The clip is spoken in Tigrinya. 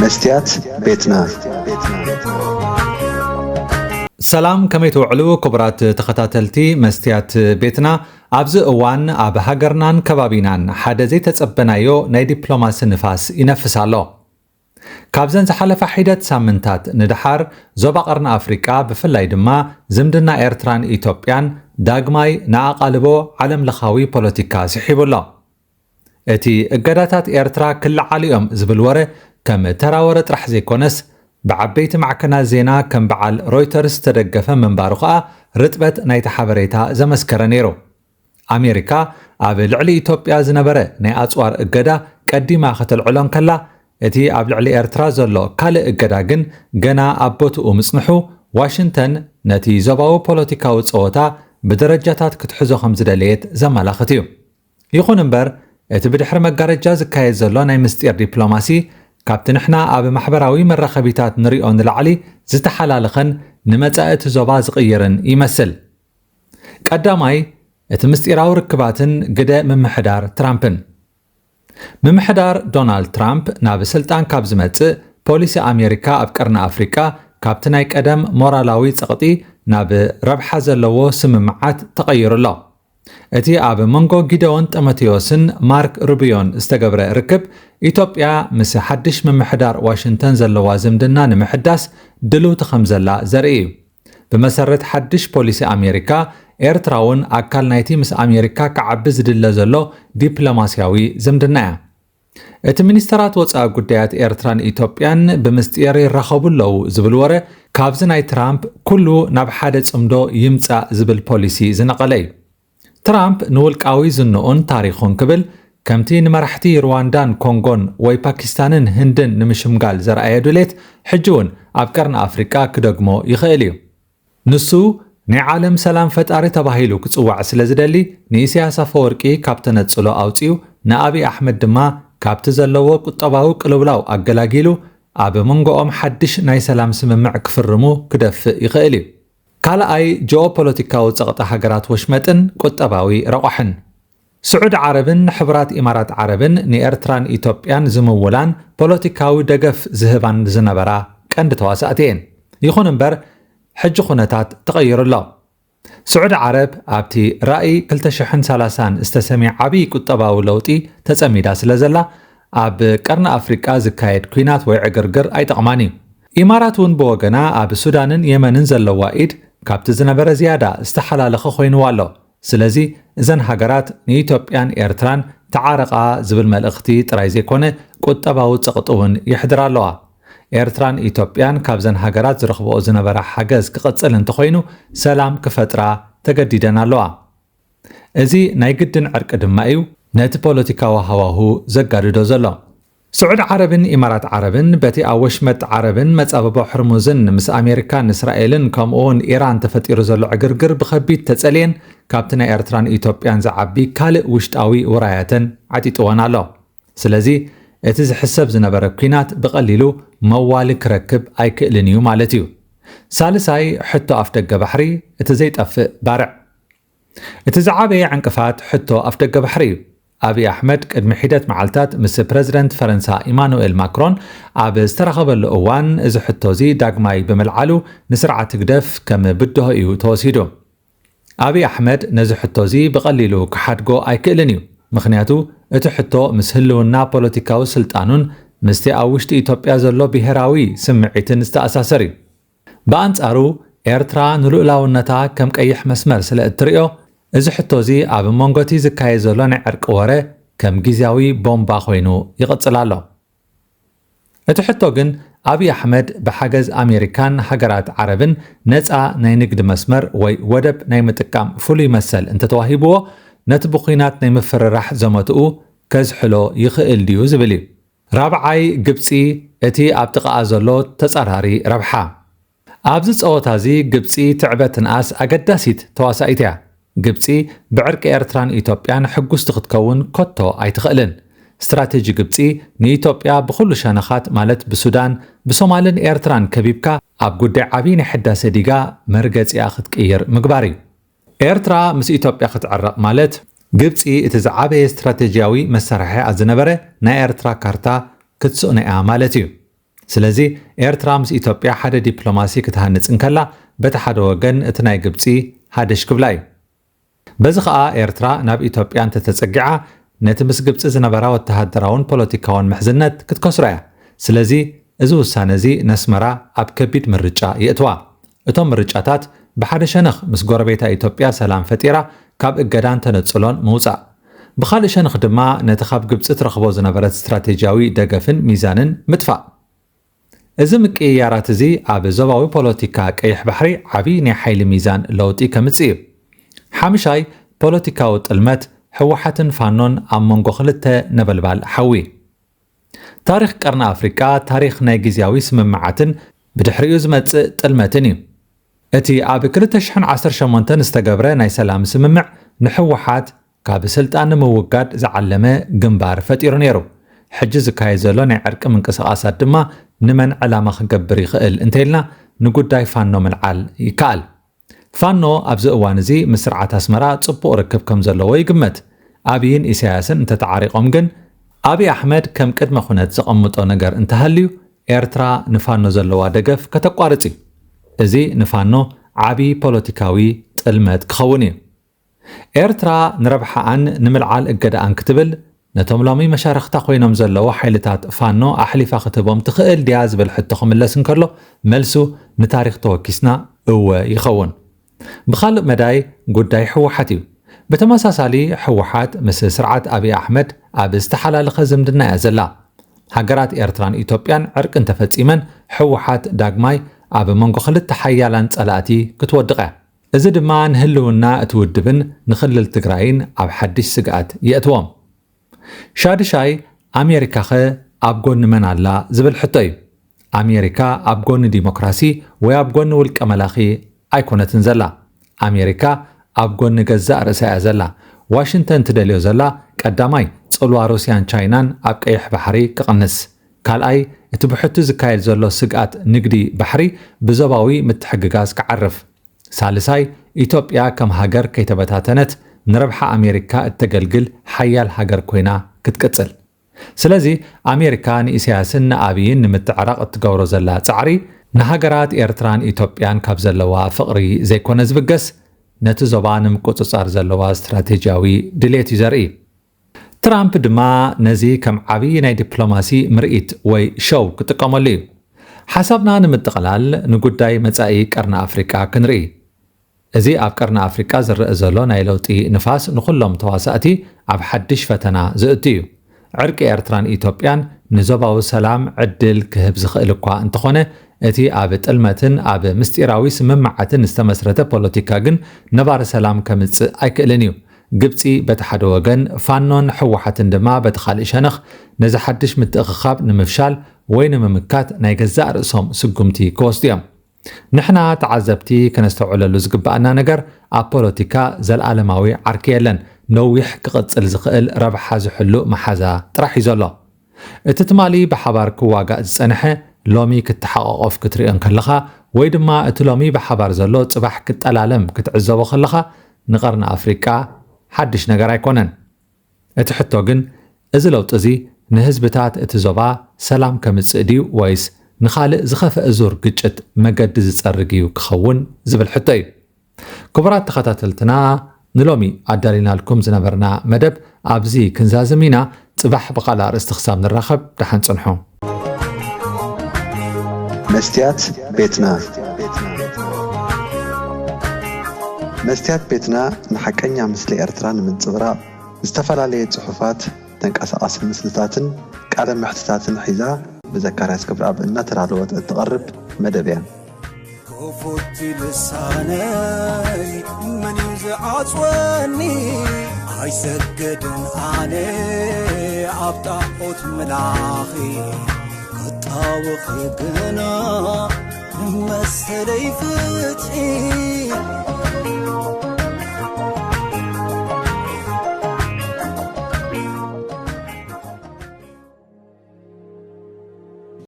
መስትያት ቤትና። ሰላም፣ ከመይ ትውዕሉ ክቡራት ተኸታተልቲ መስትያት ቤትና? ኣብዚ እዋን ኣብ ሃገርናን ከባቢናን ሓደ ዘይተጸበናዮ ናይ ዲፕሎማሲ ንፋስ ይነፍስ ኣሎ። ካብዘን ዝሓለፋ ሒደት ሳምንታት ንደሓር፣ ዞባ ቀርኒ ኣፍሪቃ፣ ብፍላይ ድማ ዝምድና ኤርትራን ኢትዮጵያን፣ ዳግማይ ንኣቓልቦ ዓለምለኻዊ ፖለቲካ ስሒቡ ኣሎ። እቲ እገዳታት ኤርትራ ክለዓሉ እዮም ዝብል ወረ ከም ተራ ወረ ጥራሕ ዘይኮነስ፣ ብዓበይቲ ማዕከናት ዜና ከም በዓል ሮይተርስ ዝተደገፈ ምንባሩ ከኣ ርጥበት ናይቲ ሓበሬታ ዘመስከረ ነይሩ። ኣሜሪካ ኣብ ልዕሊ ኢትዮጵያ ዝነበረ ናይ ኣጽዋር እገዳ ቀዲማ ከተልዕሎ እንከላ፣ እቲ ኣብ ልዕሊ ኤርትራ ዘሎ ካልእ እገዳ ግን ገና ኣብ ቦትኡ ምጽንሑ፣ ዋሽንተን ነቲ ዞባዊ ፖለቲካዊ ጸወታ ብደረጃታት ክትሕዞ ከም ዝደለየት ዘመላኽት እዩ። ይኹን እምበር፣ እቲ ብድሕሪ መጋረጃ ዝካየድ ዘሎ ናይ ምስጢር ዲፕሎማሲ፣ ካብቲ ንሕና ኣብ ማሕበራዊ መራኸቢታት ንሪኦ ንላዕሊ ዝተሓላለኸን ንመጻኢ እቲ ዞባ ዝቕይርን ይመስል። ቀዳማይ፣ እቲ ምስጢራዊ ርክባትን ግደ ምምሕዳር ትራምፕን። ምምሕዳር ዶናልድ ትራምፕ ናብ ስልጣን ካብ ዝመጽእ፣ ፖሊሲ ኣሜሪካ ኣብ ቀርኒ ኣፍሪቃ ካብቲ ናይ ቀደም ሞራላዊ ጸቕጢ ናብ ረብሓ ዘለዎ ስምምዓት ተቐይሩ ኣሎ። እቲ ኣብ መንጎ ጊደዎን ጢሞቴዎስን ማርክ ሩቢዮን ዝተገብረ ርክብ፣ ኢትዮጵያ ምስ ሓድሽ ምምሕዳር ዋሽንተን ዘለዋ ዝምድና ንምሕዳስ ድልውቲ ከም ዘላ ዘርኢ እዩ። ብመሰረት ሓድሽ ፖሊሲ ኣሜሪካ፣ ኤርትራ እውን ኣካል ናይቲ ምስ ኣሜሪካ ክዓቢ ዝድለ ዘሎ ዲፕሎማስያዊ ዝምድና እያ። እቲ ሚኒስተራት ወጻኢ ጉዳያት ኤርትራን ኢትዮጵያን ብምስጢር ይራኸቡ ኣለዉ ዝብል ወረ፣ ካብዚ ናይ ትራምፕ ኩሉ ናብ ሓደ ጽምዶ ይምጻእ ዝብል ፖሊሲ ዝነቐለ እዩ። ትራምፕ ንውልቃዊ ዝንኡን ታሪኹን ክብል፣ ከምቲ ንመራሕቲ ሩዋንዳን ኮንጎን ወይ ፓኪስታንን ህንድን ንምሽምጋል ዘርኣየ ድሌት፣ ሕጂ እውን ኣብ ቀርኒ ኣፍሪቃ ክደግሞ ይኽእል እዩ። ንሱ ናይ ዓለም ሰላም ፈጣሪ ተባሂሉ ክጽዋዕ ስለ ዝደሊ፣ ንኢሳያስ ኣፈወርቂ ካብ ተነጽሎ ኣውጺኡ፣ ንኣብይ ኣሕመድ ድማ ካብቲ ዘለዎ ቁጠባዊ ቅልውላው ኣገላጊሉ፣ ኣብ መንጎኦም ሓድሽ ናይ ሰላም ስምምዕ ክፍርሙ ክደፍእ ይኽእል እዩ። ካልኣይ፣ ጂኦፖለቲካዊ ጸቕጢ ሃገራት ወሽመጥን ቁጠባዊ ረቋሕን። ስዑዲ ዓረብን ሕቡራት ኢማራት ዓረብን ንኤርትራን ኢትዮጵያን ዝምውላን ፖለቲካዊ ደገፍ ዝህባን ዝነበራ ቀንዲ ተዋሳእቲ እየን። ይኹን እምበር፣ ሕጂ ኩነታት ተቐይሩ ኣሎ። ስዑዲ ዓረብ ኣብቲ ራእይ ክልተ ሽሕን ሰላሳን ዝተሰምየ ዓብዪ ቁጠባዊ ለውጢ ተጸሚዳ ስለ ዘላ፣ ኣብ ቀርኒ ኣፍሪቃ ዝካየድ ኲናት ወይ ዕግርግር ኣይጠቕማን እዩ። ኢማራት እውን ብወገና ኣብ ሱዳንን የመንን ዘለዋ ኢድ ካብቲ ዝነበረ ዝያዳ ዝተሓላለኸ ኮይንዋ ኣሎ። ስለዚ እዘን ሃገራት ንኢትዮጵያን ኤርትራን ተዓረቓ ዝብል መልእኽቲ ጥራይ ዘይኮነ ቁጠባዊ ጸቕጢ እውን የሕድራ ኣለዋ። ኤርትራን ኢትዮጵያን ካብዘን ሃገራት ዝረኽብኦ ዝነበራ ሓገዝ ክቕጽል እንተኾይኑ ሰላም ክፈጥራ ተገዲደን ኣለዋ። እዚ ናይ ግድን ዕርቂ ድማ እዩ ነቲ ፖለቲካዊ ሃዋሁ ዘጋድዶ ዘሎ። ስዑዲ ዓረብን ኢማራት ዓረብን በቲ ኣብ ወሽመጥ ዓረብን መጻብቦ ሕርሙዝን ምስ ኣሜሪካን እስራኤልን ከምኡውን ኢራን ተፈጢሩ ዘሎ ዕግርግር ብኸቢድ ተጸልየን ካብቲ ናይ ኤርትራን ኢትዮጵያን ዝዓቢ ካልእ ውሽጣዊ ውራያተን ዓጢጥወን ኣሎ። ስለዚ እቲ ዝሕሰብ ዝነበረ ኲናት ብቐሊሉ መዋሊ ክረክብ ኣይክእልን እዩ ማለት እዩ። ሳልሳይ ሕቶ ኣፍደገ ባሕሪ፣ እቲ ዘይጠፍእ ባርዕ። እቲ ዝዓበየ ዕንቅፋት ሕቶ ኣፍደገ ባሕሪ እዩ። ኣብይ ኣሕመድ ቅድሚ ሒደት መዓልታት ምስ ፕረዚደንት ፈረንሳ ኢማኑኤል ማክሮን ኣብ ዝተራኸበሉ እዋን፣ እዚ ሕቶ እዚ ዳግማይ ብምልዓሉ ንስርዓት ህግደፍ ከም ብድሆ እዩ ተወሲዱ። ኣብይ ኣሕመድ ነዚ ሕቶ እዚ ብቐሊሉ ክሓድጎ ኣይክእልን እዩ። ምኽንያቱ እቲ ሕቶ ምስ ህልውና ፖለቲካዊ ስልጣኑን ምስቲ ኣብ ውሽጢ ኢትዮጵያ ዘሎ ብሄራዊ ስምዒትን ዝተኣሳሰር እዩ። ብኣንጻሩ፣ ኤርትራ ንልኡላውነታ ከም ቀይሕ መስመር ስለ እትርእዮ፣ እዚ ሕቶ እዚ ኣብ መንጎ እቲ ዝካየድ ዘሎ ናይ ዕርቂ ወረ ከም ግዝያዊ ቦምባ ኮይኑ ይቕጽል ኣሎ። እቲ ሕቶ ግን፣ ኣብይ ኣሕመድ ብሓገዝ ኣሜሪካን ሃገራት ዓረብን ነጻ ናይ ንግዲ መስመር ወይ ወደብ ናይ ምጥቃም ፍሉይ መሰል እንተተዋሂብዎ፣ ነቲ ብኲናት ናይ ምፍርራሕ ዘመትኡ ከዝሕሎ ይኽእል ድዩ ዝብል እዩ። ራብዓይ፣ ግብጺ፣ እቲ ኣብ ጥቓኣ ዘሎ ተጻራሪ ረብሓ። ኣብዚ ጸወታ እዚ ግብጺ ትዕበ ትንኣስ ኣገዳሲት ተዋሳኢት እያ። ግብጺ ብዕርቂ ኤርትራን ኢትዮጵያን ሕጉስቲ ክትከውን ኮቶ ኣይትኽእልን። ስትራቴጂ ግብጺ ንኢትዮጵያ ብኹሉ ሸነኻት፣ ማለት ብሱዳን፣ ብሶማልን ኤርትራን ከቢብካ ኣብ ጉዳይ ዓብዪ ናይ ሕዳሰ ዲጋ መርገጺኣ ክትቅይር ምግባር እዩ። ኤርትራ ምስ ኢትዮጵያ ክትዕረቕ ማለት፣ ግብጺ እቲ ዝዓበየ ስትራቴጂያዊ መሳርሒኣ ዝነበረ ናይ ኤርትራ ካርታ ክትስእኖ እያ ማለት እዩ። ስለዚ ኤርትራ ምስ ኢትዮጵያ ሓደ ዲፕሎማሲ ክትሃንጽ እንከላ፣ በቲ ሓደ ወገን እቲ ናይ ግብጺ ሃደሽ ክብላ እዩ። በዚ ኸኣ ኤርትራ ናብ ኢትዮጵያ እንተተጸጊዓ፣ ነቲ ምስ ግብጺ ዝነበራ ወተሃደራውን ፖለቲካውን ምሕዝነት ክትከስሮ እያ። ስለዚ እዚ ውሳነ እዚ ነስመራ ኣብ ከቢድ ምርጫ የእትዋ። እቶም ምርጫታት ብሓደ ሸነኽ ምስ ጎረቤታ ኢትዮጵያ ሰላም ፈጢራ ካብ እገዳን ተነጽሎን ምውጻእ። ብኻልእ ሸነኽ ድማ ነቲ ካብ ግብጺ ትረኽቦ ዝነበረት ስትራቴጂያዊ ደገፍን ሚዛንን ምጥፋእ። እዚ ምቅይያራት እዚ ኣብ ዞባዊ ፖለቲካ ቀይሕ ባሕሪ ዓቢ ናይ ሓይሊ ሚዛን ለውጢ ከምጽእ እዩ። ሓምሻይ ፖለቲካዊ ጥልመት ህወሓትን ፋኖን ኣብ መንጎ ክልተ ነበልባል ሓዊ። ታሪኽ ቀርኒ ኣፍሪቃ ታሪኽ ናይ ግዝያዊ ስምምዓትን ብድሕሪኡ ዝመጽእ ጥልመትን እዩ። እቲ ኣብ ክልተ ሽሕን ዓሰርተ ሸሞንተን ዝተገብረ ናይ ሰላም ስምምዕ ንህወሓት ካብ ስልጣን ንምውጋድ ዝዓለመ ግንባር ፈጢሩ ነይሩ። ሕጂ ዝካየድ ዘሎ ናይ ዕርቂ ምንቅስቓሳት ድማ ንመን ዕላማ ክገብር ይኽእል እንተኢልና ንጉዳይ ፋኖ ምልዓል ይከኣል። ፋኖ ኣብዚ እዋን እዚ ምስ ስርዓት ኣስመራ ጽቡቕ ርክብ ከም ዘለዎ ይግመት። ኣብይን ኢሳያስን እንተተዓሪቖም ግን፣ ኣብይ ኣሕመድ ከም ቅድመ ኩነት ዘቐምጦ ነገር እንተሃልዩ፣ ኤርትራ ንፋኖ ዘለዋ ደገፍ ከተቋርጽ እዩ። እዚ ንፋኖ ዓቢ ፖለቲካዊ ጥልመት ክኸውን እዩ። ኤርትራ ንረብሓኣን ንምልዓል እገዳኣን ክትብል፣ ነቶም ሎሚ መሻርኽታ ኮይኖም ዘለዉ ሓይልታት ፋኖ ኣሕሊፋ ክትህቦም ትኽእል ድያ ዝብል ሕቶ ክምለስ እንከሎ፣ መልሱ ንታሪኽ ተወኪስና እወ ይኸውን። ብኻልእ መዳይ ጉዳይ ህወሓት እዩ። ብተመሳሳሊ ህወሓት ምስ ስርዓት ኣብይ ኣሕመድ ኣብ ዝተሓላለኸ ዝምድና እያ ዘላ። ሃገራት ኤርትራን ኢትዮጵያን ዕርቂ እንተፈጺመን ህወሓት ዳግማይ ኣብ መንጎ ክልተ ሓያላን ጸላእቲ ክትወድቕ እያ። እዚ ድማ ንህልውና እቲ ውድብን ንክልል ትግራይን ኣብ ሓድሽ ስግኣት የእትዎም። ሻድሻይ ኣሜሪካኸ ኣብ ጎኒ መን ኣላ ዝብል ሕቶ እዩ። ኣሜሪካ ኣብ ጎኒ ዲሞክራሲ ወይ ኣብ ጎኒ ውልቀ መላኺ ኣይኮነትን ዘላ። ኣሜሪካ ኣብ ጎኒ ገዛእ ርእሳ እያ ዘላ። ዋሽንግተን ትደልዮ ዘላ ቀዳማይ ጽልዋ ሩስያን ቻይናን ኣብ ቀይሕ ባሕሪ ክቕንስ፣ ካልኣይ እቲ ብሕቱ ዝካየድ ዘሎ ስግኣት ንግዲ ባሕሪ ብዞባዊ ምትሕግጋዝ ክዓርፍ፣ ሳልሳይ ኢትዮጵያ ከም ሃገር ከይተበታተነት ንረብሓ ኣሜሪካ እተገልግል ሓያል ሃገር ኮይና ክትቅጽል። ስለዚ ኣሜሪካ ንኢሳያስን ንኣብይን ንምትዕራቕ እትገብሮ ዘላ ጻዕሪ ንሃገራት ኤርትራን ኢትዮጵያን ካብ ዘለዋ ፍቕሪ ዘይኮነ ዝብገስ፣ ነቲ ዞባ ንምቁጽጻር ዘለዋ ስትራቴጂያዊ ድሌት እዩ ዘርኢ። ትራምፕ ድማ ነዚ ከም ዓብዪ ናይ ዲፕሎማሲ ምርኢት ወይ ሾው ክጥቀመሉ እዩ። ሓሳብና ንምጥቕላል ንጉዳይ መጻኢ ቀርኒ ኣፍሪቃ ክንርኢ። እዚ ኣብ ቀርኒ ኣፍሪቃ ዝረአ ዘሎ ናይ ለውጢ ንፋስ ንኹሎም ተዋሳእቲ ኣብ ሓድሽ ፈተና ዘእቱ እዩ። ዕርቂ ኤርትራን ኢትዮጵያን ንዞባዊ ሰላም ዕድል ክህብ ዝኽእል እኳ እንተኾነ፣ እቲ ኣብ ጥልመትን ኣብ ምስጢራዊ ስምምዓትን ዝተመስረተ ፖለቲካ ግን ነባሪ ሰላም ከምጽእ ኣይክእልን እዩ። ግብጺ በቲ ሓደ ወገን ፋኖን ህወሓትን ድማ በቲ ካልእ ሸነኽ ነዚ ሓድሽ ምትእኽኻብ ንምፍሻል ወይ ንምምካት ናይ ገዛእ ርእሶም ስጉምቲ ክወስዱ እዮም። ንሕና ተዓዘብቲ ከነስተውዕለሉ ዝግብኣና ነገር ኣብ ፖለቲካ ዘለኣለማዊ ዓርኪ የለን። ነዊሕ ክቕጽል ዝኽእል ረብሓ ዝሕሉ መሓዛ ጥራሕ እዩ ዘሎ። እቲ ትማሊ ብሓባር ክዋጋእ ዝጸንሐ ሎሚ ክተሓቋቖፍ ክትሪኦ እንከለኻ ወይ ድማ እቲ ሎሚ ብሓባር ዘሎ ጽባሕ ክጠላለም ክትዕዘቦ ከለኻ ንቐርኒ ኣፍሪቃ ሓድሽ ነገር ኣይኮነን። እቲ ሕቶ ግን እዚ ለውጢ እዚ ንህዝብታት እቲ ዞባ ሰላም ከምጽእ ድዩ ወይስ ንኻልእ ዝኸፍአ ዙር ግጭት መገዲ ዝጸርግ እዩ ክኸውን ዝብል ሕቶ እዩ። ክቡራት ተኸታተልትና ንሎሚ ኣዳሊናልኩም ዝነበርና መደብ ኣብዚ ክንዛዝም ኢና። ጽባሕ ብኻልእ ኣርእስቲ ክሳብ ንራኸብ ደሓን ጽንሑ። መስትያት ቤትና። መስትያት ቤትና ንሓቀኛ ምስሊ ኤርትራ ንምንጽብራቕ ዝተፈላለየ ጽሑፋት፣ ተንቀሳቓሲ ምስልታትን ቃለ መሕትታትን ሒዛ ብዘካርያስ ክብረኣብ እናተዳለወት እትቐርብ መደብ እያ። ክፉት ልሳነይ መን እዩ ዝዓጽወኒ? ኣይሰግድን ኣነ ኣብ ጣዖት ምላኺ፣ ክጣወኺ ግና ንመሰለይ ፍትሒ።